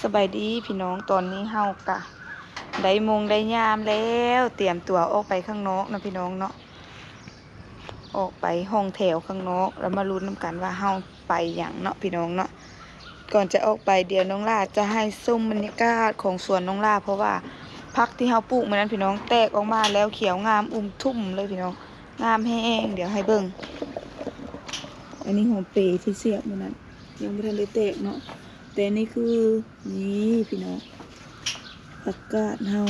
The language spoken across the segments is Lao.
ສະບາຍດີພີ່ນ້ອງ, ຕອນນີ້ເຮົາກະໄດ້ໂມງໄດ້ຍາມແລ້ວ, ຕຽມຕົວອອກໄປຂ້າງນອກເນາະພີ່ນ້ອງເນາະ, ອອກໄປຫ້ອງແຖວຂ້າງນອກ ແລ້ວມາລຸ້ນນຳກັນວ່າເຮົາໄປຫຍັງເນາະພີ່ນ້ອງເນາະ. ກ່ອນຈະອອກໄປ ດຽວນ້ອງຫຼ້າຈະໃຫ້ຊົມບັນຍາກາດຂອງສວນນ້ອງຫຼ້າ, ເພາະວ່າຜັກທີ່ເຮົາປູກມື້ນັ້ນພີ່ນ້ອງ ແຕກອອກມາແລ້ວ ຂຽວງາມອຸ້ມທຸ່ມເລີຍພີ່ນ້ອງ, ງາມແຮງ. ດຽວໃຫ້ເບິ່ງ, ອັນນີ້ຫອມເປທີ່ເສຍບມື້ນັ້ນ ຍັງບໍ່ທັນໄດ້ແຕກເນາະ, ແຕ່ນີ້ຄື ນີ້ພີ່ນ້ອງ ຜັກກາດເຮົາ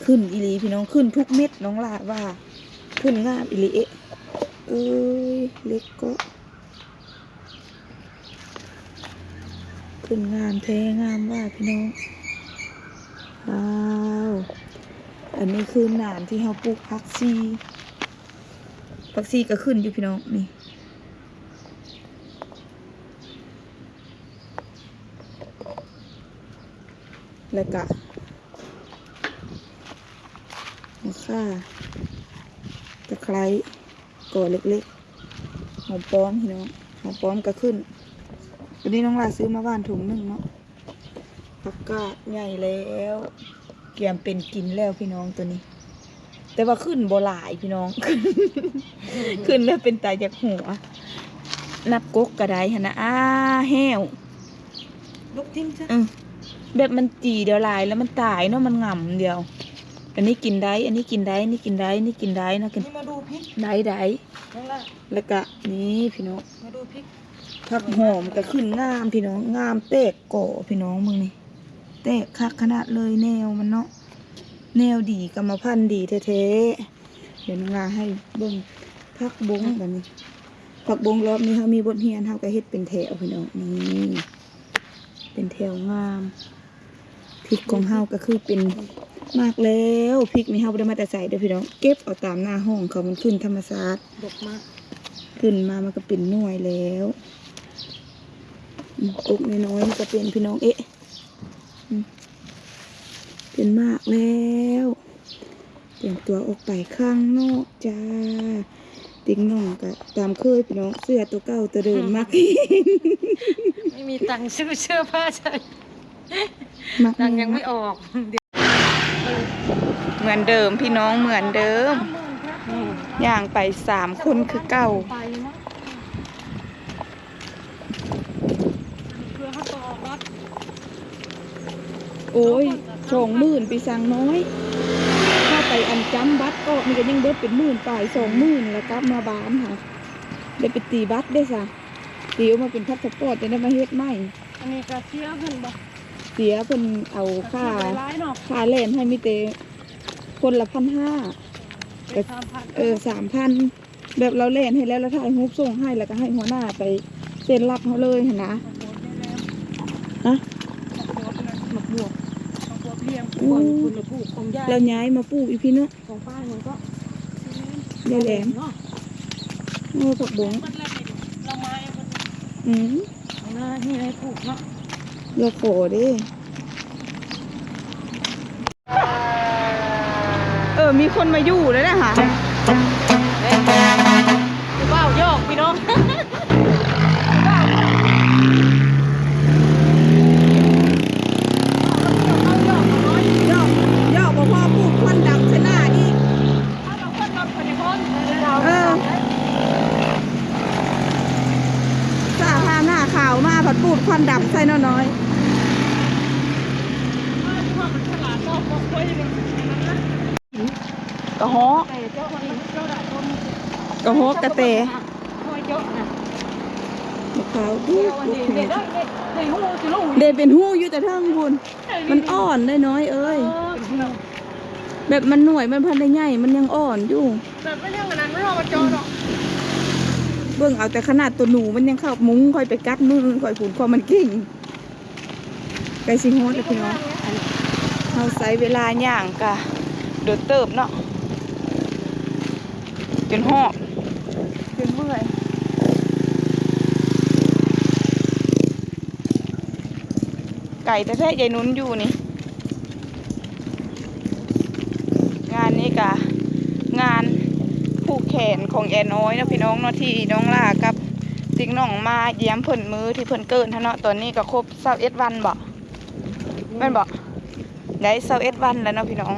ຂຶ້ນອີ່ຫຼີພີ່ນ້ອງ, ຂຶ້ນທຸກເມັດ, ນ້ອງຫຼ້າວ່າຂຶ້ນງາມອີ່ຫຼີ. ເອະ ເອີຍ ເຫຼັກເກາະ ຂຶ້ນງາມແທ້ງາມວ່າພີ່ນ້ອງ. ວ້າວ ອັນນີ້ຄືໜາມທີ່ເຮົາປູກຜັກຊີ, ຜັກຊີກໍຂຶ້ນຢູ່ພີ່ນ້ອງນີ້. ແລ້ວກະມາຂ່າ, ຕະໄຄຮ້ ກໍເລັກໆ, ຫອມປ້ອມພີ່ນ້ອງ, ຫອມປ້ອມກໍຂຶ້ນ. ຕົວນີ້ນ້ອງຫຼ້າຊື້ມາຫວ່ານຖົງໜຶ່ງເນາະ. ຜັກກາດໃຫຍ່ແລ້ວ, ກຽມເປັນກິນແລ້ວພີ່ນ້ອງຕົວນີ້, ແຕ່ວ່າຂຶ້ນບໍ່ຫຼາຍພີ່ນ້ອງ, ຂຶ້ນແລ້ວເປັນຕາຢາກຫົວ. ນັບກົກກໍໄດ້ຫັ້ນນະ. ອ້າ ແຫ້ວ ລຸກຖິ້ມຊະ. ເອີ ແບບມັນຈີດຽວຫຼາຍແລ້ວມັນຕາຍເນາະ, ມັນຫງຳດຽວ. ອັນນີ້ກິນໄດ້, ອັນນີ້ກິນໄດ້, ນີ້ກິນໄດ້, ນີ້ກິນໄດ້ນະ, ກິນ ນີ້ມາດູພິກ ໄດ້ ໄດ້ ນັ້ນລະ. ແລ້ວກະນີ້ພີ່ນ້ອງ ມາດູພິກ ຜັກຫອມກໍຂຶ້ນງາມພີ່ນ້ອງ, ງາມແຕກກໍພີ່ນ້ອງ, ເບິ່ງນີ້ ແຕກຄັກຂະໜາດເລີຍ. ແນວມັນເນາະ ແນວດີ ກຳມະພັນດີແທ້ໆ. ດຽວນ້ອງຫຼ້າໃຫ້ເບິ່ງຜັກບົ້ງບັດນີ້. ຜັກບົ້ງລອບນີ້ເຮົາມີບົດຮຽນ, ເຮົາກໍເຮັດເປັນແຖວພີ່ນ້ອງ, ນີ້ເປັນແຖວງາມ. ພິກຂອງເຮົາກໍຄືເປັນໝາກແລ້ວ, ພິກນີ້ເຮົາບໍ່ໄດ້ມາແຕ່ໃສເດີ້ພີ່ນ້ອງ, ເກັບເອົາຕາມໜ້າຫ້ອງເຂົາ, ມັນຂຶ້ນທຳມະຊາດ ດອກມາກ ຂຶ້ນມາມັນກໍເປັນໜ່ວຍແລ້ວ. ອືມ ກົກນ້ອຍໆນີ້ກໍເປັນພີ່ນ້ອງເອະ. ອືມ ເປັນໝາກແລ້ວ, ຕຽມຕົວອອກໄປຂ້າງນອກຈ້າ. ຕິກນ້ອງກໍຕາມເຄີຍພີ່ນ້ອງ, ເສື້ອຕົວເກົ່າຕົວເດີມ, ມັກ ໄມ່ມີຕັງຊື້ເສື້ອຜ້າໃສ່. ມັກ ຕັງຍັງໄມ່ອອກ. ເໝືອນເດີມພີ່ນ້ອງ, ເໝືອນເດີມ, ຍ່າງໄປສາມຄົນຄືເກົ່າ. ໂອ້ຍ ສອງໝື່ນໄປສັ່ງນ້ອຍ, ຖ້າໄປອັນຈ້ຳບັດເກາະນີ້ກໍຍັງເບິດເປັນໝື່ນປາຍ ສອງໝື່ນ ແລ້ວກັບມາບ້ານຫາ ໄດ້ໄປຕີບັດເດ້ຊະ, ຕີອອກມາເປັນພາສປອດ ຈັ່ງໄດ້ມາເຮັດໃໝ່. ອັນນີ້ກໍເສຍເພິ່ນບໍ່? ເສຍເພິ່ນເອົາຄ່າ ຄ່າແລ່ນໃຫ້ມີແຕ່ຄົນລະພັນຫ້າ ເປັນສາມພັນ ເອີ ສາມພັນ. ແບບລາວແລ່ນໃຫ້ແລ້ວ ລາວຖ່າຍຮູບສົ່ງໃຫ້ ແລ້ວກໍໃຫ້ຫົວໜ້າໄປເຊັນຮັບເຮົາເລີຍຫັ້ນນະ. ຮະ? ໝາກບວບນະ ໝາກບວບ ໝາກບວບຫຼຽມ ອືມ ບ່ອນເພິ່ນປູກຂອງຍາຍ ລາວຍ້າຍມາປູກຢູ່ພີ້ເນາະ ຂອງປ້າຫຍັງເກາະ ຍາຍແຫຼມເນາະ. ໂອ້ ຜັກບົ້ງ ມັນລະເປັນລະໄມ້ເພິ່ນ ອືມ ເອົາໜ້າທີ່ໃຫ້ປູກເນາະ ລາວຂໍເດ້. ເອີ ມີຄົນມາຢູ່ແລ້ວນະຫາ ຜູ້ບ່າວຢອກພີ່ນ້ອງ ຜູ້ບ່າວຢອກ ຢອກ ຢອກບໍ່ພໍ ປູດຄວັນດຳໃສ່ໜ້າອີກ ເອີ ສາທາໜ້າຂາວມາ ພັດປູດຄວັນດຳໃສ່ນ້ອຍໆ. ກະເຫາະ ກະເຫາະກະແຕ ມະພ້າວ ເດ້ ເປັນຮູຢູ່ແຕ່ເທິງພຸ້ນ ມັນອ່ອນໄດ໋ນ້ອຍເອີຍ. ເອີ ແບບມັນໜ່ວຍມັນພັນໄດ້ໃຫຍ່ ມັນຍັງອ່ອນຢູ່ ແບບມັນຍັງອັນນັ້ນ ມັນເອົາມາເຈາະເນາະ. ເບິ່ງເອົາແຕ່ຂະໜາດໂຕໜູ ມັນຍັງເຂົ້າມຸ້ງຂ້ອຍໄປກັດມືຂ້ອຍພຸ້ນ ຄວາມມັນເກັ່ງ. ໃກ້ຊິຮອດແລ້ວພີ່ນ້ອງ ເຮົາໃຊ້ເວລາຍ່າງກະດົນເຕີບເນາະ ຈົນຫອບ ຈົນເມື່ອຍ. ໄກແທ້ໆ ຍາຍນຸນຢູ່ນີ້. ງານນີ້ກະງານຜູກແຂນຂອງແອນ້ອຍເນາະ ພີ່ນ້ອງເນາະ ທີ່ນ້ອງຫຼ້າກັບຕິກນ້ອງມາຢ້ຽມເພິ່ນມື້ທີ່ເພິ່ນເກີດຫັ້ນເນາະ. ຕອນນີ້ກະຄົບຊາວເອັດວັນບໍ? ແມ່ນບໍ່? ໄດ້ຊາວເອັດວັນແລ້ວເນາະພີ່ນ້ອງ.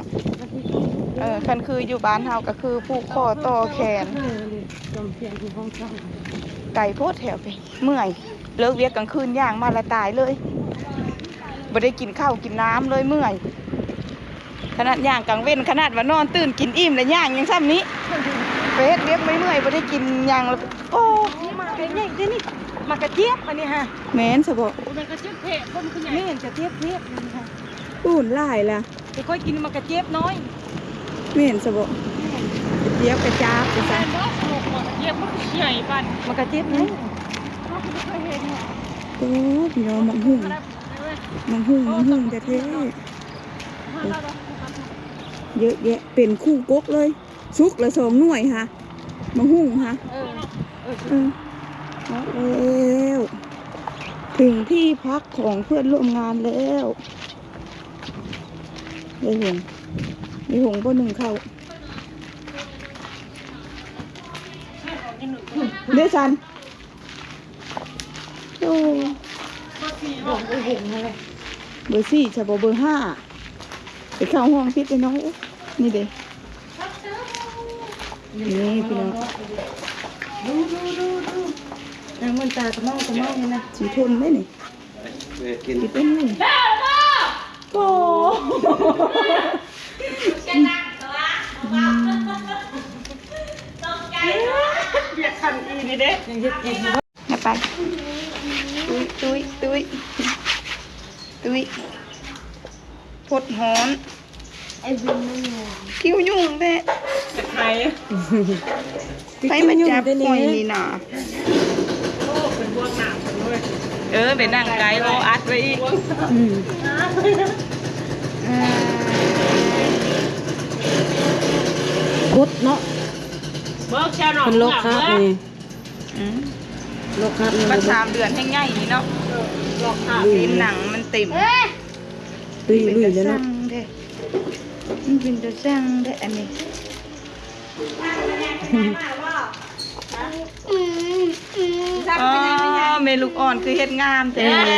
ເອີ ຄັນຄືຢູ່ບ້ານເຮົາກໍຄືຜູກຂໍ້ຕໍ່ແຂນ. ໄກໂພດແຖວໄປ ເມື່ອຍ. ເລີກວຽກກາງຄືນຍ່າງມາລະຕາຍເລີຍ. ບໍ່ໄດ້ກິນເຂົ້າກິນນ້ຳເລີຍ ເມື່ອຍ. ຂະໜາດຍ່າງກາງເວັນ ຂະໜາດວ່ານອນຕື່ນກິນອີ່ມແລ້ວຍ່າງຍັງຊ່ຳນີ້. ໄປເຮັດວຽກເມື່ອຍໆ ບໍ່ໄດ້ກິນຫຍັງແລ້ວ ໂອ້ ໝາກໃຫຍ່ເດ້ນີ້. ໝາກກະຈຽບອັນນີ້ຫະ. ແມ່ນຊະບໍ? ບໍ່ແມ່ນກະຈຽບເພດ ບໍ່ ມັນຄືໃຫຍ່. ແມ່ນກະຈຽບເພດນີ້ຫະ. ປູນຫຼາຍລະ. ໄປຄ່ອຍກິນໝາກກະຈຽບນ້ອຍ. ແມ່ນຊະບໍ? ແມ່ນ. ກະຈຽບກະຈາບວ່າຊັ້ນ. ແມ່ນບໍ່? ໝາກກະຈຽບມັນຄືໃຫຍ່ປານ ໝາກກະຈຽບໃຫຍ່. ເຮົາກໍບໍ່ເຄີຍເຫັນເນາະ. ໂອ້ ພີ່ນ້ອງ ໝາກຫຸ່ງ ໝາກຫຸ່ງ ໝາກຫຸ່ງແທ້ໆ ເຍອະແຍະ ເປັນຄູ່ກົກເລີຍ. ສຸກລະສອງໜ່ວຍຫະ ໝາກຫຸ່ງຫະ. ເອີ ເອີ ເອີ ເອົາແລ້ວ ເຖິງທີ່ພັກຂອງເພື່ອນຮ່ວມງານແລ້ວ. ໄດ້ຫຸງ ໄດ້ຫຸງບໍ່ ໜຶ້ງເຂົ້າເດ້ຊັ້ນ. ໂອ້ ເບີສີ່ຊະບໍ ເບີຫ້າ ໄປເຂົ້າຫ້ອງຜິດເດ້ນ້ອງ. ນີ້ເດ້ ນີ້ພີ່ນ້ອງ ດູໆໆ ນາງມັນຕາກະເມົາກະເມົານີ້ນະ ສີທົນເດ້ນີ້. ເອີ ກິນ ກິນເປັນຢູ່. ໂອ້ ອືມ ວຽກຄັນອີນີ້ເດ້ ຍັງເຮັດອີກຢູ່. ໄປ ຕຸ້ຍ ຕຸ້ຍ ຕຸ້ຍ ຕຸ້ຍ ພົດຮ້ອນ ຄິວຫຍຸ້ງແທ້. ໄປ ໄປມາຈັບຂ້ອຍນີ້ນະ. ເອີ ໄປນັ່ງໄກ ບໍ່ອັດໄວ້ອີກ. ອືມ ກົດເນາະ ເບິ່ງແຊວໜອງ ເພິ່ນລອກຄາບນີ້. ອືມ ລອກຄາບນີ້ ບັດສາມເດືອນແຮງໃຫຍ່ນີ້ເນາະ. ເອີ ລອກຄາບ ເຕັມໜັງມັນເຕັມ ຕຸ້ຍລຸຍແລ້ວເນາະ. ມັນເປັນຕາຊ່າງແທ້ ມັນເປັນຕາຊ່າງແທ້ອັນນີ້. ອໍ ແມ່ລູກອ່ອນຄືເຮັດງາມແທ້. ເ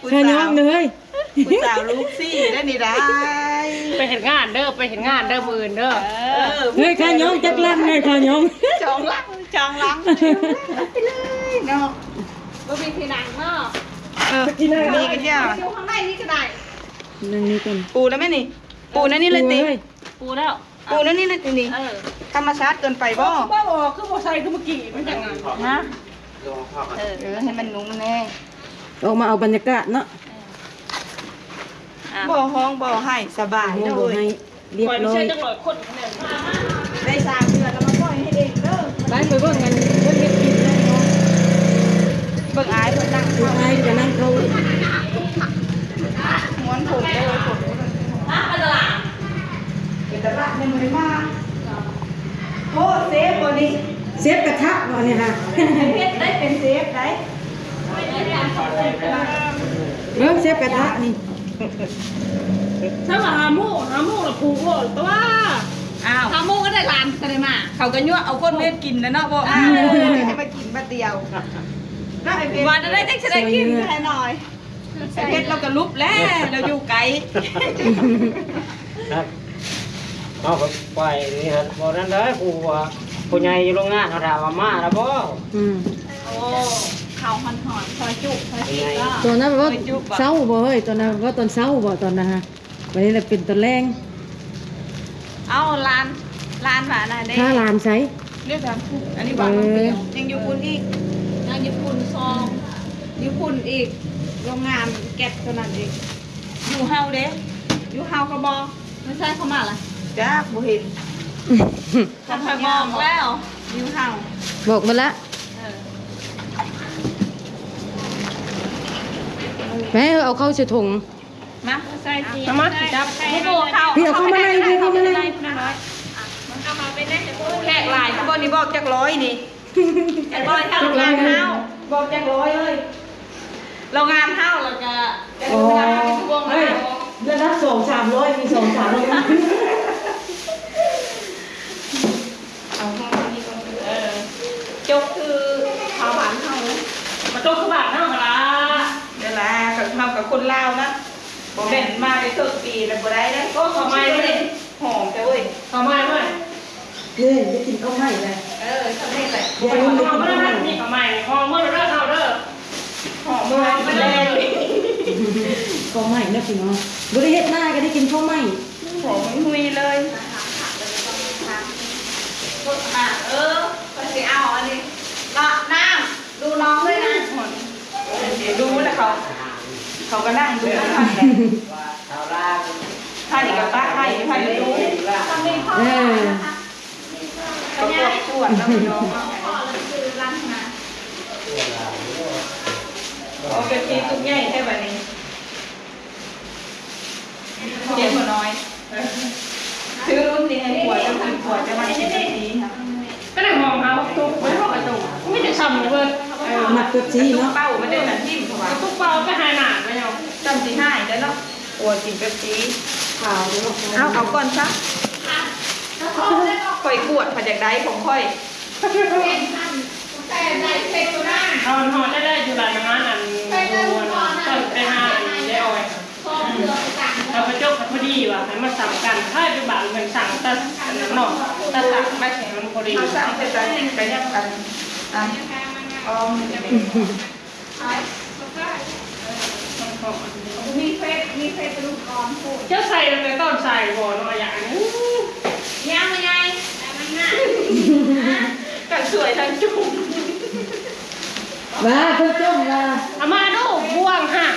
ອີ ຂ້າຍອມເລີຍ ຜູ້ສາວລູກສີ່ໄດ້ນີ້ໄດ້. ໄປເຮັດງານເດີ ໄປເຮັດງານເດີ ມື້ອື່ນເດີ. ເອີ ເຮີ້ຍ ຂ້າຍອງຈັກຫຼັງເລີຍ ຂ້າຍອງ ສອງຫຼັງ ສອງຫຼັງ ໄປເລີຍເນາະ. ບໍ່ມີທີ່ນັ່ງເນາະ. ເອີ ມີກະຢ່າ ຢູ່ຂ້າງໃນນີ້ກະໄດ້. ນັ່ງນີ້ກ່ອນ ປູແລ້ວແມ່ນີ້ ປູແນວນີ້ເລີຍຕິ. ປູແລ້ວ ປູແນວນີ້ເລີຍຕິນີ້. ເອີ ທຳມະຊາດເກີນໄປບໍ່? ບໍ່ ບໍ່ ຄືບໍ່ໃສ່ຄືມື້ກີ້ ມັນຈັ່ງນັ້ນ. ຮະ? ເອີ ເອີ ໃຫ້ມັນນຸ່ມແນ່ ອອກມາເອົາບັນຍາກາດເນາະ. ເອີ ບໍ່ຮ້ອງບໍ່ໄຫ້ ສະບາຍເລີຍ ຮຽບຮ້ອຍ. ໄດ້ສາມເດືອນແລ້ວ ມາປ່ອຍໃຫ້ເອງເດີ. ໄປ ໄປເບິ່ງອັນເພິ່ນເຮັດກິນເລີຍເນາະ. ເບິ່ງອ້າຍເພິ່ນນັ່ງ ອ້າຍກະນັ່ງເຂົ້າ ມ້ວນຜົມເລີຍ ຜົມ ໄປຕະຫຼາດ ໄປຕະຫຼາດຍັງບໍ່ໄດ້ມາ. ໂອ້ ເຊຟບໍ່ນີ້ ເຊຟກະທະບໍ່ນີ້ຫະ. ເຮັດໄດ້ເປັນເຊຟໄດ໋. ເບິ່ງເຊຟກະທະນີ້ ສະວ່າຫາໝູ ຫາໝູລະຜູກໂລດຕົວະ. ອ້າວ ຫາໝູກະໄດ້ຫຼານກະໄດ້ມາ. ເຂົາກະຍົວະເອົາຄົນມາເຮັດກິນແຫຼະເນາະ ບອກ ອ້າວ ໃຫ້ມາກິນບາດດຽວ. ວ່າໄດ້ຈັກຊິໄດ້ກິນແທ້ໜ້ອຍ. ໄອ້ເພັດລາວກະຫຼຸບແລ້ວ ລາວຢູ່ໄກ. ເຮົາກະໄປນີ້ຫັ້ນ ບໍ່ນັ້ນເດີ ຜູ້ວ່າ ຜູ້ໃຫຍ່ຢູ່ໂຮງງານເຮົາຖາມວ່າມາແລ້ວບໍ່? ອືມ ໂອ້ ເຂົ້າຮ້ອນໆ ຊອຍຈຸ ຊອຍຈຸ. ຕອນນັ້ນວ່າເຊົາບໍ່ເຮີ້ຍ? ຕອນນັ້ນວ່າຕອນເຊົ້າບໍ່? ຕອນນັ້ນຫະ ບາດນີ້ລະເປັນຕອນແລງ. ເອົ້າ ຫຼານ ຫຼານວ່າອັນນັ້ນເດ້. ພາຫຼານໃສ? ເດ້ ອັນນີ້ຫວານ ເອີ ຍັງຢູ່ພຸ້ນອີກ ຍັງຢູ່ພຸ້ນສອງ ຢູ່ພຸ້ນອີກ ໂຮງງານແກັດໂຕນັ້ນອີກ. ຢູ່ເຮົາເດ້ ຢູ່ເຮົາກະບໍ່ ມັນໃສ່ເຂົ້າມາລະ ຈັກບໍ່ເຫັນ. ຄັນຂ້ອຍບອກແລ້ວ ຢູ່ເຮົາ ບອກໝົດລະ. ເອີ ແມ່ເອົາເຂົ້າໃສ່ຖົງ. ມາ ມາ ມາ ຈັບ ຜູ້ເຂົ້າ ພີ່ເອົາເຂົ້າມາໃນ ພີ່ເຂົ້າມາໃນ. ແຂກຫຼາຍຄືບໍ່ນີ້ ບອກຈັກຮ້ອຍນີ້ ຈັກຮ້ອຍ ທາງໂຮງງານເຮົາ ບອກຈັກຮ້ອຍເລີຍ. ໂຮງງານເຮົາລະກະ ອໍ ເດືອນລະສອງສາມຮ້ອຍ ມີສອງສາມຮ້ອຍ. ເອົາຫ້ອງນີ້ກ່ອນ ເອີ ຈົກຄືຊາວບ້ານເຮົາ ມາຈົກຄືບ້ານເຮົາຫັ້ນລະ. ເດີລະ ເຮົາກະຄົນລາວນະ. ບໍ່ແມ່ນມາໄດ້ຕົ້ນປີແລ້ວບໍ່ໄດ້ເດ້. ໂອ້ ເຂົ້າໃໝ່ເວີ້ຍ ຫອມແທ້ເວີ້ຍ ເຂົ້າໃໝ່ເວີ້ຍ. ເອີ ໄດ້ກິນເຂົ້າໃໝ່ແລ້ວ. ເອີ ເຂົ້າໃໝ່ແລ້ວ ຢາຍລຸ້ນໄດ້ກິນເຂົ້າໃໝ່. ນີ້ເຂົ້າໃໝ່ ຫອມເໝິດເດີເຮົາເດີ ຫອມເໝິດເລີຍ. ເຂົ້າໃໝ່ເນາະພີ່ນ້ອງ ບໍ່ໄດ້ເຮັດນາກໍໄດ້ກິນເຂົ້າໃໝ່ ຫອມຫຸຍເລີຍ. ເອີ ຂ້ອຍຊິເອົາອັນນີ້ເນາະ ນ້ຳ ດູນ້ອງດ້ວຍນະ. ເອີ ເດ ດູແລ້ວເຂົາ ເຂົາກໍນັ່ງດູນຳກັນແຫຼະ. ທ່ານນີ້ກໍຕັກໃຫ້ ທ່ານນີ້ດູ ເອີ ກໍກວດກວດເນາະພີ່ນ້ອງເນາະ. ໂອ້ ເປັບຊີຕຸກໃຫຍ່ແທ້ບາດນີ້. ເຈັບຫົວນ້ອຍ ຊື້ລຸ້ນນີ້ໃຫ້ຜົວເຈົ້າ ຄັນຜົວເຈົ້າມັກກິນເປັບຊີ. ກໍໄດ້ມອງເຮົາຕຸກໄວ້ເຮົາກໍຕຸກ ມີແຕ່ຊ່ຳເບີດ. ເອີ ມັກເປັບຊີເນາະ ຕຸກເປົ້າມັນໄດ້ທັນຖິ້ມ ເພາະວ່າຕຸກເປົ້າໄປຫາໜ້າໄປເນາະ ຊ່ຳຊິຫາຍແລ້ວເນາະ. ຜົວກິນເປັບຊີ ເອົາ ເອົາກ່ອນຊະ ຂ້ອຍກວດ ຂ້ອຍຢາກໄດ້ຂອງຂ້ອຍ. ເຮົາ ເຮົາໄດ້ ໄດ້ຢູ່ຮ້ານອາຫານ ອັນ ຢູ່ອັນ ຕອນໄປຫາອັນຍາຍອອຍ ເຮົາໄປຈົກພໍດີວ່າໃຫ້ມັນສ່ຳກັນ ທ້າຍໄປບາງເພິ່ນສັ່ງແຕ່ອັນນັ້ນເນາະ ແຕ່ສັ່ງໄປໃຫ້ມັນພໍດີ ເຮົາສັ່ງແຕ່ ແຕ່ກໍຍັງອັນ ອັນ ອອມ ມີເຟສ ມີເຟສ ເຈົ້າໃສ່ຕັ້ງແຕ່ຕອນໃສ່ບໍ່ເນາະ ຢ່າງນີ້ ຍັງບໍ່ໃຫຍ່ ທັງສວຍທັງຈຸ້ມ ວ່າເພິ່ນຈົ່ມວ່າ ເອົາມາດູ ບ່ວງຫາ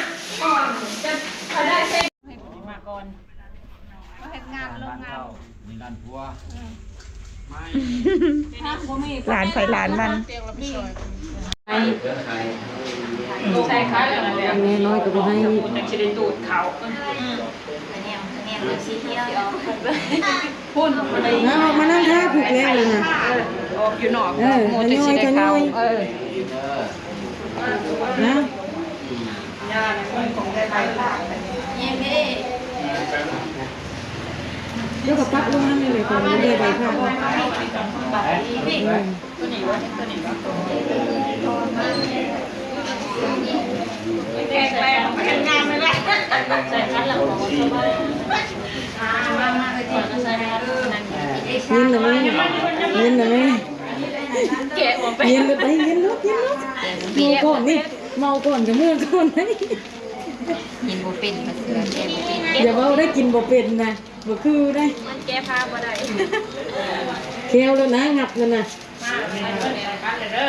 ກ່ອນ ຈະ ເຂົາໄດ້ເຟສ ມາກ່ອນ ເຮັດງານໂລງງານ ມີງານຄົວ ຫຼານໃຜຫຼານມັນ ໃສ່ຂາຍ ແມ່ນ້ອຍກໍບໍ່ໃຫ້ ຈັກຊິໄດ້ຕູດເຂົ້າ ພຸ້ນ ມາ ມານັ່ງຖ້າຜູກແລ້ວນະ ອອກຢູ່ນອກ ເອີ ໂມແຕ່ຊິໄດ້ເຂົ້າ ເອີ ນະ. ແລ້ວກໍປັກລົງນັ້ນເລີຍ ກ່ອນມັນໄດ້ໃບພາດ ແປງ ແປງ ແປງງາມເລີຍນະ ເຢັນລະແມ່ ເຢັນລະແມ່ ແກະອອກໄປ ເຢັນລະໄປ ເຢັນລົດ ເຢັນລົດ ເມົາກ່ອນນີ້ ເມົາກ່ອນກໍເມືອກ່ອນ ກິນບໍ່ເປັນ ເມືອແກະບໍ່ເປັນ ຢ່າເວົ້າໄດ້ ກິນບໍ່ເປັນນະ ບໍ່ຄືໄດ້ ມັນແກະຜ້າບໍ່ໄດ້ ແຂ້ວແລ້ວນະ ງັບແລ້ວນະ ມາ ໃສ່ເງິນເດີ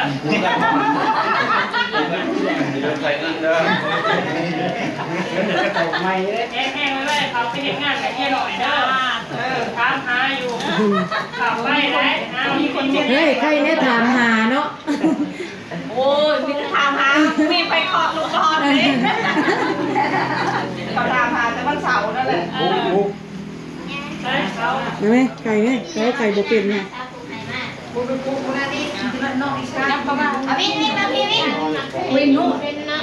ໃສ່ເງິນເດີ ແຫ້ງໆ ໄວ້ໆ ເຂົາໄປເຮັດງານໃຫ້ເມຍນ້ອຍເດີ ເອີ ຖາມຫາຢູ່ ເຂົ້າໄປໄດ້ ເອົາ ມີຄົນ ເຮີ້ຍ ໃຜແນ່ຖາມຫາເນາະ. ໂອ້ຍ ມີແຕ່ຖາມຫາ ມີໄປເຄາະລູກເຄາະເດ້ ເຂົາຖາມຫາແຕ່ວັນເສົານັ້ນແຫຼະ ເອີ ໄກ່ແມ່ ໄກ່ແມ່ ໄກ່ ໄກ່ບໍ່ເປັນນະ ອາວິນ ວິນ ມາພີ້ ວິນ ວິນ ໜູ ນະ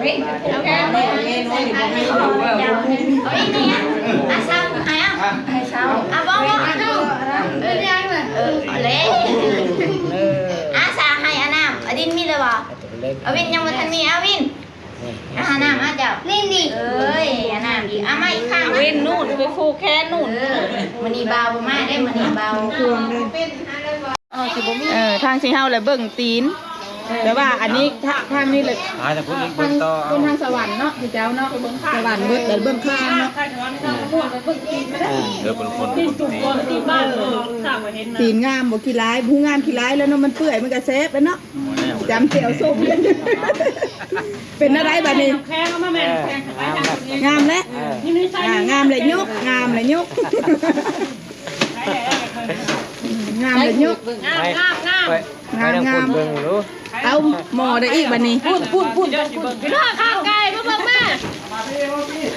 ວິນ ເອົາແຄ່ໜູ ເມນ້ອຍນີ້ບໍ່ໃຫ້ດູ ເອີ ບໍ່ຄຸມ ອາສາໃຫ້ ເອົາ ໃຫ້ເຊົາ ອາ ບໍ່ ບໍ່ ເອີ ເອີ ເອົາແລ້ວ ອາສາໃຫ້ອານ້ຳ ອາດິນມີແລ້ວບໍ່? ອາວິນຍັງບໍ່ທັນມີ ອາວິນ ອາຫານນ້ຳ ອາເຈົ້າ ນີ້ ນີ້ ເອີຍ ອານ້ຳອີກ ອາ ມາອີກຂ້າງ ອາວິນ ນູ້ນ ໄປຜູກແຂນນູ້ນ ເອີ ມື້ນີ້ບ່າວບໍ່ມາເດ້ ມື້ນີ້ບ່າວ ເອີ ທາງທີ່ເຮົາລະເບິ່ງຕີນ ແຕ່ວ່າອັນນີ້ ທາງ ທາງນີ້ລະ ຫາຈາກພຸ້ນອີກ ເບິ່ງຕໍ່ ຄົນທາງສະຫວັນເນາະ ເຈົ້າເນາະ ສະຫວັນເບິດ ລະເບິ່ງຂ້າງເນາະ ເອີ ເອີ ເປັນຄົນ ເປັນຄົນຕີນ ຕີນງາມບໍ່? ຂີ້ລາຍ ບໍ່ງາມຂີ້ລາຍແລ້ວເນາະ ມັນເປື່ອຍ ມັນກະແຊບແລ້ວເນາະ. ຈຳແຈ່ວສົ້ມ ເປັນແນວໃດບາດນີ້? ແຂງເອົາມາແມ່ນ ເອີ ງາມແລ້ວ ງາມແລ້ວ ເອີ ອ່າ ງາມແລ້ວຍົກ ງາມແລ້ວຍົກ ງາມແລ້ວຍົກ ງາມ ງາມ ງາມ ງາມ ງາມ ເບິ່ງດູ ເອົາໝໍ້ໄດ້ອີກບາດນີ້ ພຸ້ນ ພຸ້ນ ພຸ້ນ ພີ່ນ້ອງ ຂ້າງໄກມາເບິ່ງແມ່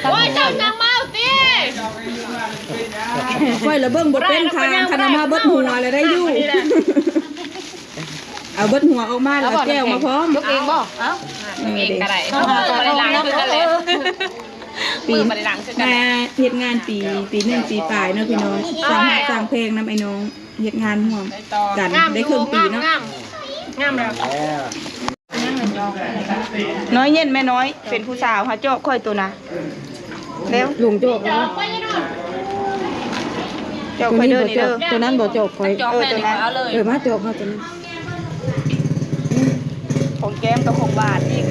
ໂອ້ຍ ເຈົ້າຈັ່ງມາເອົາຕິ ຂ້ອຍລະເບິ່ງບໍ່ເປັນຂ້າງ ຄັນເອົາມາເບິດຫົວລະໄດ້ຢູ່. ເອົາເບິດຫົວອອກມາ ແລ້ວກໍແຈ່ວມາພ້ອມ ຍົກເອງບໍ່? ເອົ້າ ຍົກເອງກໍໄດ້ ເຮົາກໍບໍ່ໄດ້ລ້າງຄືກັນແຫຼະ ປີ ມາເຮັດງານປີ ປີໜຶ່ງປີປາຍເນາະພີ່ນ້ອງ ສ້າງຮັກສ້າງແພງນຳໄອ້ນ້ອງ ເຮັດງານຮ່ວມກັນໄດ້ເຄິ່ງປີເນາະ ງາມ ງາມແລ້ວ ນ້ອຍເຢັນແມ່ນ້ອຍ ເປັນຜູ້ສາວຫາຈອກຂ້ອຍໂຕນະ. ແລ້ວ ລຸງຈອກແລ້ວ ຈອກຂ້ອຍເດີນີ້ເດີ ໂຕນັ້ນບໍ່ຈອກຂ້ອຍ ຈອກ ເອີ ໂຕນັ້ນ ເອີ ມາຈອກມາໂຕນັ້ນ ຂອງແກ້ມກັບຂອງຫວານອີກ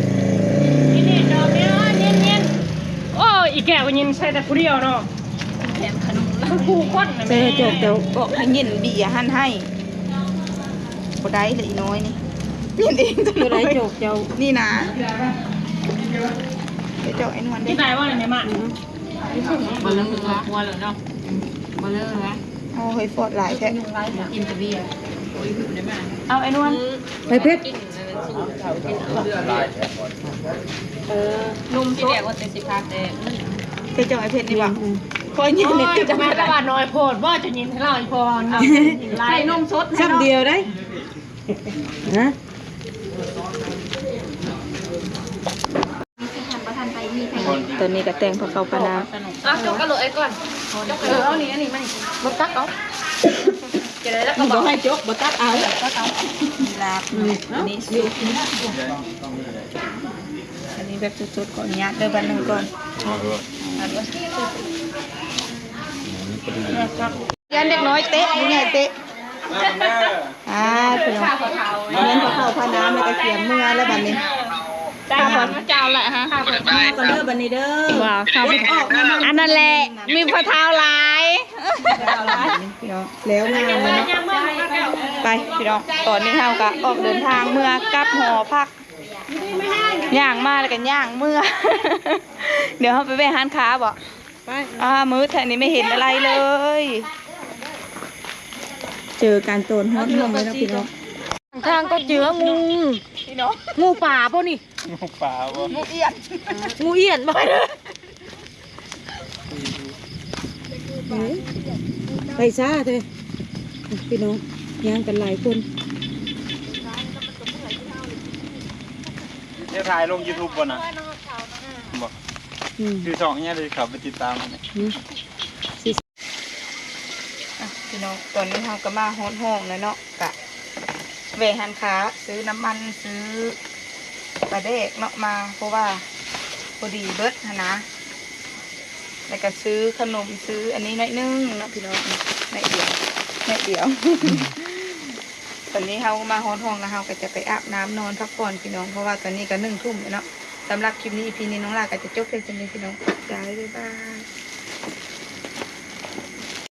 ນີ້ໆ ຈອກແລ້ວ ເຢັນໆ ໂອ້ຍ ອີແກ້ວກໍຍິນໃສ່ແຕ່ຜູ້ດຽວເນາະ ແຖມຂະໜົມ ຄືຄູ່ຄົນນະ ໃສ່ແມ່ ຈອກເຈົ້າ ບອກໃຫ້ຍິນເບຍຫັ້ນໃຫ້ ບໍ່ໄດ້ລະອີນ້ອຍນີ້ ຍິນເອງ ບໍ່ໄດ້ຈອກເຈົ້າ ນີ້ນະ ໄປຈອກໄອ້ນວນເດີ ກິນໄດ້ບໍ່ນີ້ມາ ບໍ່ເລີຍ ບໍ່ເລີຍເນາະ ບໍ່ເລີຍນະ ໂອ້ຍ ຟອດຫຼາຍແທ້ ກິນແຕ່ເບຍ ເອົາໄອ້ນວນ ໄປເພັດ ເອີ ນົມສົດ ທີ່ແລກວ່າແຕ່ຊິພາແຕ່ ເຈົ້າໄອ້ເພັດນີ້ບໍ່ ອືມ ຂ້ອຍຍິນນີ້ ໂອ້ຍ ເຈົ້າ ແມ່ນວ່ານ້ອຍໂພດບໍ່ ຈະຍິນໃຫ້ລາວອີ່ພໍນ ໃຫ້ນົມສົດໃຫ້ ຊ້ຳດຽວໄດ໋ ຮະ ຕອນນີ້ກໍແຕ່ງຜ້າຂາວຜ້າໜາວ ອ່ະ ຈົກກະໂຫຼໄອ້ກ່ອນ ຈົກກະໂຫຼ ເອີ ເອົານີ້ ອັນນີ້ມານີ້ ບໍ່ຕັກເອົາ ຈະໄດ້ແລ້ວກໍ ບໍ່ໃຫ້ຈົກ ບໍ່ຕັກເອົາ ຕັກເອົາ ລາບ ອືມ ນີ້ສຸກ ອັນນີ້ແບບສົດໆ ຂໍອະນຸຍາດເດີ ບາດໜຶ່ງກ່ອນ ຢ້ານເດັກນ້ອຍເຕະ ຜູ້ໃຫຍ່ເຕະ ອ່າ ພີ່ນ້ອງ ເງິນພາເຂົ້າພານ້ຳ ແລ້ວກໍກຽມເມືອແລ້ວບັດນີ້ ໄດ້ເງິນພະເຈົ້າແລ້ວຮະ ເມືອກ່ອນເດີບັດນີ້ເດີ ວ້າວ ອັນນັ້ນແຫຼະ ມີພະເຖົ້າຫຼາຍ ພີ່ນ້ອງ ແລ້ວງາມເນາະ ໄປ ພີ່ນ້ອງ ຕອນນີ້ເຮົາກໍອອກເດີນທາງເມືອກັບຫໍພັກ ຍ່າງມາແລ້ວກໍຍ່າງເມືອ ດຽວເຮົາໄປແວ່ຮ້ານຄ້າບໍ? ໄປ ອ້າ ມືດແທ້ນີ້ ໄມ່ເຫັນອະໄລເລີຍ ເຈີກັນຕອນຮອດຫ້ອງແລ້ວເນາະ ພີ່ນ້ອງ ທາງກໍເຈີງູ ພີ່ນ້ອງ ງູປ່າບໍ່ນີ້? ງູປ່າບໍ່? ງູອຽນ ງູອຽນບໍ່? ເອີຍ ໄປຊ້າແທ້ ພີ່ນ້ອງ ຍ່າງກັນຫຼາຍຄົນ ຈະຖ່າຍລົງຢູທູບບໍ່ນະ? ບໍ່ ອືມ ຊື່ຊ່ອງຫຍັງ ດຽວເຂົ້າໄປຕິດຕາມ ອືມ ອ່ະ ພີ່ນ້ອງ ຕອນນີ້ເຮົາກໍມາຮອດຫ້ອງແລ້ວເນາະ ກະແວ່ຮ້ານຄ້າ ຊື້ນ້ຳມັນ ຊື້ປາແດກເນາະ ມາ ເພາະວ່າພໍດີເບິດຫັ້ນນະ ແລ້ວກໍຊື້ຂະໜົມ ຊື້ອັນນີ້ໜ້ອຍໜຶ່ງເນາະ ພີ່ນ້ອງ ໜ້ອຍດຽວ ໜ້ອຍດຽວ ຕອນນີ້ເຮົາມາຮອດຫ້ອງແລ້ວ ເຮົາກໍຈະໄປອາບນ້ຳນອນພັກຜ່ອນ ພີ່ນ້ອງ ເພາະວ່າຕອນນີ້ກໍໜຶ່ງທຸ່ມແລ້ວເນາະ ສຳລັບຄລິບນີ້ ອີພີ ນີ້ ນ້ອງຫຼ້າກໍຈະຈົບພຽງສ່ຳນີ້ ພີ່ນ້ອງ ບາຍບາຍ.